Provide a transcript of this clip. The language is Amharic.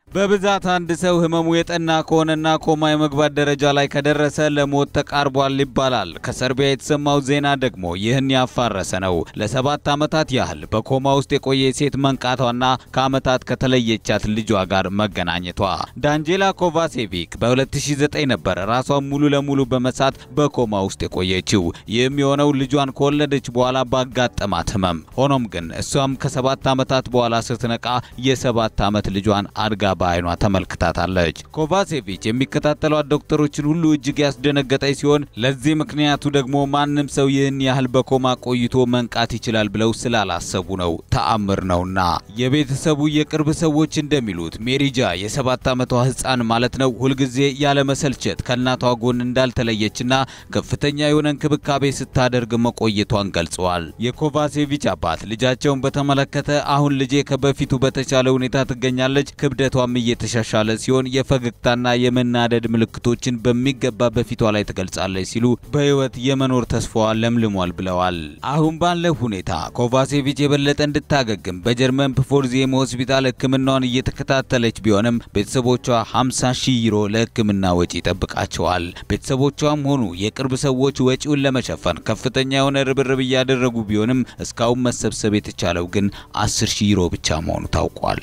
በብዛት አንድ ሰው ህመሙ የጠና ከሆነና ኮማ የመግባት ደረጃ ላይ ከደረሰ ለሞት ተቃርቧል ይባላል። ከሰርቢያ የተሰማው ዜና ደግሞ ይህን ያፋረሰ ነው። ለ7 ዓመታት ያህል በኮማ ውስጥ የቆየ ሴት መንቃቷና ከዓመታት ከተለየቻት ልጇ ጋር መገናኘቷ። ዳንጄላ ኮቫሴቪክ በ2009 ነበር ራሷን ሙሉ ለሙሉ በመሳት በኮማ ውስጥ የቆየችው። ይህም የሆነው ልጇን ከወለደች በኋላ ባጋጠማት ህመም። ሆኖም ግን እሷም ከ7 ዓመታት በኋላ ስትነቃ የ7 ዓመት ልጇን አድጋ በአይኗ ተመልክታታለች። ኮቫሴቪች የሚከታተሏት ዶክተሮችን ሁሉ እጅግ ያስደነገጠች ሲሆን ለዚህ ምክንያቱ ደግሞ ማንም ሰው ይህን ያህል በኮማ ቆይቶ መንቃት ይችላል ብለው ስላላሰቡ ነው። ተአምር ነውና። የቤተሰቡ የቅርብ ሰዎች እንደሚሉት ሜሪጃ የ7 ዓመቷ ህፃን ማለት ነው ሁልጊዜ ያለመሰልቸት ከእናቷ ጎን እንዳልተለየችና ከፍተኛ የሆነ እንክብካቤ ስታደርግ መቆየቷን ገልጸዋል። የኮቫሴቪች አባት ልጃቸውን በተመለከተ አሁን ልጄ ከበፊቱ በተሻለ ሁኔታ ትገኛለች፣ ክብደቷም እየተሻሻለ ሲሆን የፈገግታና የመናደድ ምልክቶችን በሚገባ በፊቷ ላይ ትገልጻለች ሲሉ በህይወት የመኖር ተስፋዋ ለምልሟል ብለዋል። አሁን ባለው ሁኔታ ኮቫሴቪች የበለጠ እንድታገግም በጀርመን ፕፎርዚየም ሆስፒታል ሕክምናዋን እየተከታተለች ቢሆንም ቤተሰቦቿ 50 ሺህ ዩሮ ለሕክምና ወጪ ይጠብቃቸዋል። ቤተሰቦቿም ሆኑ የቅርብ ሰዎች ወጪውን ለመሸፈን ከፍተኛ የሆነ ርብርብ እያደረጉ ቢሆንም እስካሁን መሰብሰብ የተቻለው ግን 10 ሺህ ዩሮ ብቻ መሆኑ ታውቋል።